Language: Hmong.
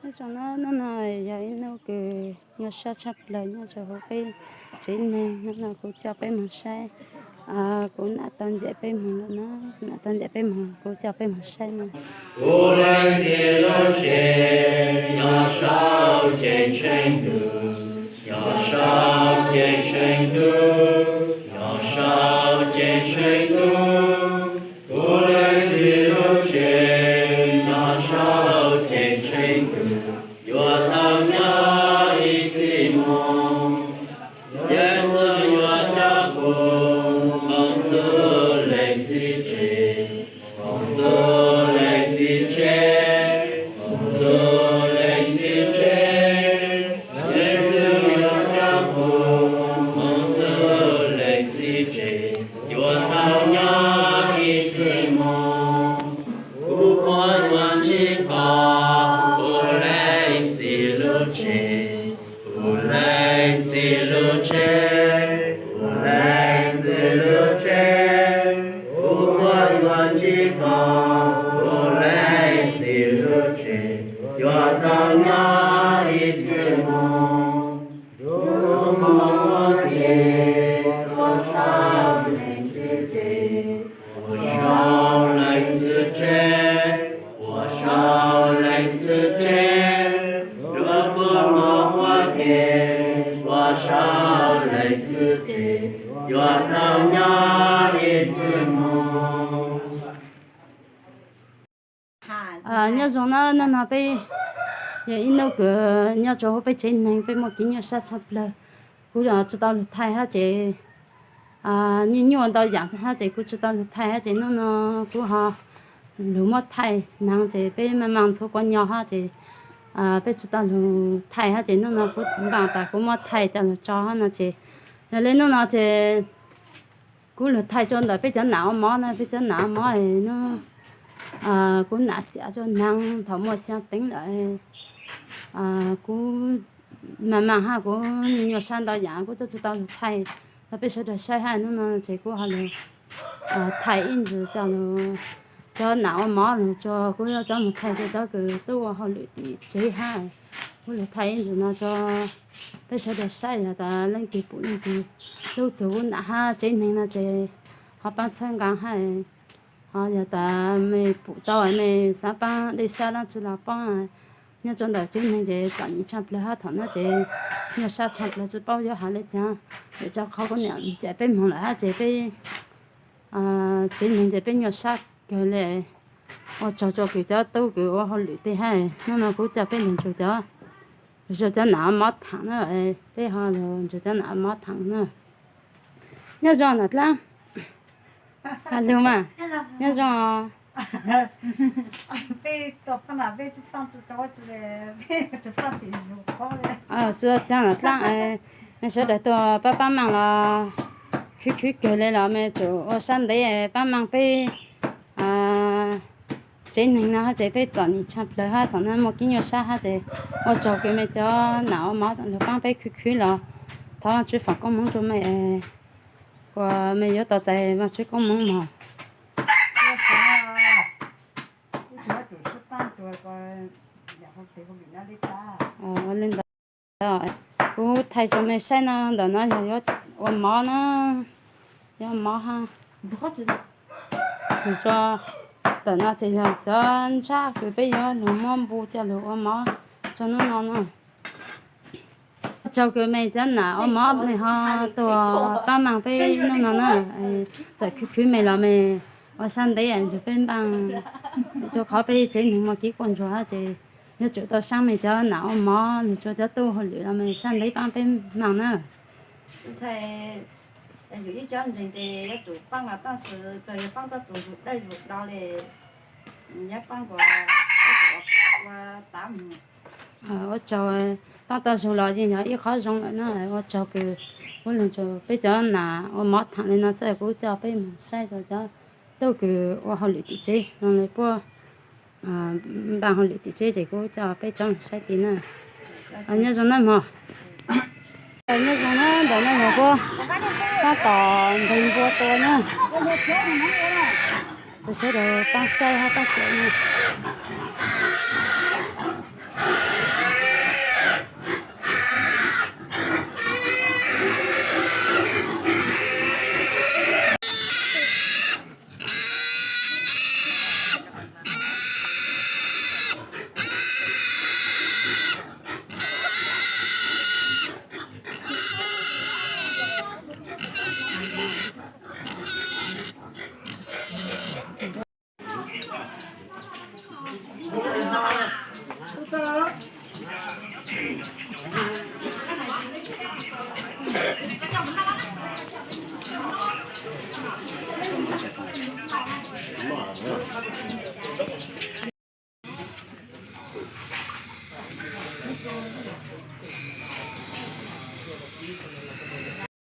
Nyob zoo na, hnub no yog ib hnub kws nyuaj sab tshaj plaws nyob rau hauv peb tsev neeg. Hnub no kuv coj peb moog saib, kuv nam tau ncaim peb moog lawm na, nam tau ncaim peb moog, kuv coj peb moog saib na. Kuv leej txiv lub tsev nyob saum cev ntshee ntuj, nyob saum cev ntshee ntuj, nyob saum cev ntshee ntuj. Kuv leej txiv lub tsev nyob saum cev ntshee ntuj, yuav tau nyob ib txhis moog. Yexus yuav coj kuv moog txug leej txiv tsev, moog txug leej txiv tsev, moog txug leej txiv tsev. Yexus yuav coj kuv moog txug leej txiv tsev, yuav tau nyob ib txhis moog. Kuv quaj yuav ntsib koj, kuv leej txiv lub tsev, kuv leej txiv lub tsev, kuv leej txiv lub tsev. Kuv quaj yuav ntsib koj, kuv leej txiv lub tsev, yuav tau nyob ib txhis moog. Kuv moog ua ke ua saum leej txiv tsev, ua saum leej txiv tsev, ua saum leej txiv tsev. Kuv moog ua ke ua saum leej txiv tsev, yuav tau nyob ib txhis moog. Nyob zoo na, hnub no peb yog ib hnub kws nyob rau hauv peb tsev neeg peb muaj kev nyuaj sab tshaj plawg. Kuv tsi tau lug thaij hab ces nyuaj nyuaj ntau yaam hab ces kuv tsi tau lug thaij hab ces hnub no kuv ho lug muab thaij hneev ces peb maj maj ntxhuav kua nyo hab ces peb tsi tau lug thaij hab ces hnub no kuv npaaj tas kuv muab thaij coj lug tso hab no ces yog le hnub no ces kuv lug thaij rua ntawm peb cov nam ua mov na, peb cov nam ua mov hnub kuv nam xiam rua hneev thaum muaj xyaa teev lawm. Kuv maj maj hab kuv nyuaj sab ntau yaam kuv tub tsi tau lug thaij rua peb sawv daws saib hab hnub no ces kuv ho lug thaij ib ntsis coj lug cov nam ua mov lug rua kuv cov moog thaij rua cov kws tub ua hauj lwm tim tsev hab. Kuv lug thaij ib ntsis no rua peb sawv daws saib yog tas leej twg pum leej twg tub txug kuv nam hab tsev neeg no ces ho paab txhawb nqaa hab. Ho yog tas mej pum tau mej xaav paab dej sab dlaab tsi los paab. Nyob rua ntawm tsev neeg ces txom nyem tshaj plawg hab thaum no ces nyuaj sab tshaj plawg tsi paub yuav has le caag. Vim rua qhov kuv nam ncaim peb moog lawm hab ces peb tsev neeg ces peb nyuaj sab kawg le. Ua tsaug rua kws cov tub kws ua hauj lwm tej hab hnub no kuv coj peb lug nrug cov, lug rua cov nam ua mov thaam na, peb ho lug nrug cov nam ua mov thaam na. Nyob zoo nam dlaab, lug mas, nyob zoo. Tsi tau txav nam dlaab, mej sawv daws tuaj paab paab meej los khwv khwv kawg le los mej tsum ua sab ntev paab meej peb tsev neeg no hab ces peb txom nyem tshaj plawg hab thaum no muaj kev nyuaj sab hab ces ua tsaug kws mej cov nam ua mov lug paab peb khwv khwv los thov Vaajtswv foom koob moov rua mej, kuas mej yuav tau txais Vaajtswv koob moov mog. Ua le ntawd, kuv thaij rua mej saib no, ntawm no yog yuav ua mov na, yuav mov hab. Lug rua ntawm no ces yog cov ntsab kws peb yuav lug muab npu coj lug ua mov rua hnub no na. Ua tsaug kws mej cov nam ua mov mej ho tuaj paab meej peb hnub no na. Txawm khwv khwv mej los mej ua sab ntev lug peb npaaj, rua qhov peb tsev neeg muaj kev quaj ntsuag hab ces yuav tsum tau saab mej cov nam ua mov lug rua cov tub hauj lwm los mej sab ntev paab peb meej na. Ntshai yus ib cov ntseeg tes yuav tsum paab los tab sis tsuas yog paab koj tus zug dawb zug do le, nyob paab nkaus ua tav mug. Ua tsaug, paab tau zug los yeej yog ib qhov zoo lawm na. Ua tsaug kws kuv lug rua peb cov nam ua mov thaam le no xwb, kuv coj peb moog saib rua cov tub kws ua hauj lwm tim tsev zoo le puab npaaj hauj lwm tim tsev ces kuv coj peb cov moog saib kis na. Nyob zoo na mog. Nyob zoo na, ntawm no yog puab taab tom nteeg npua tua na. Sawv daws paab saib hab paab tsom na.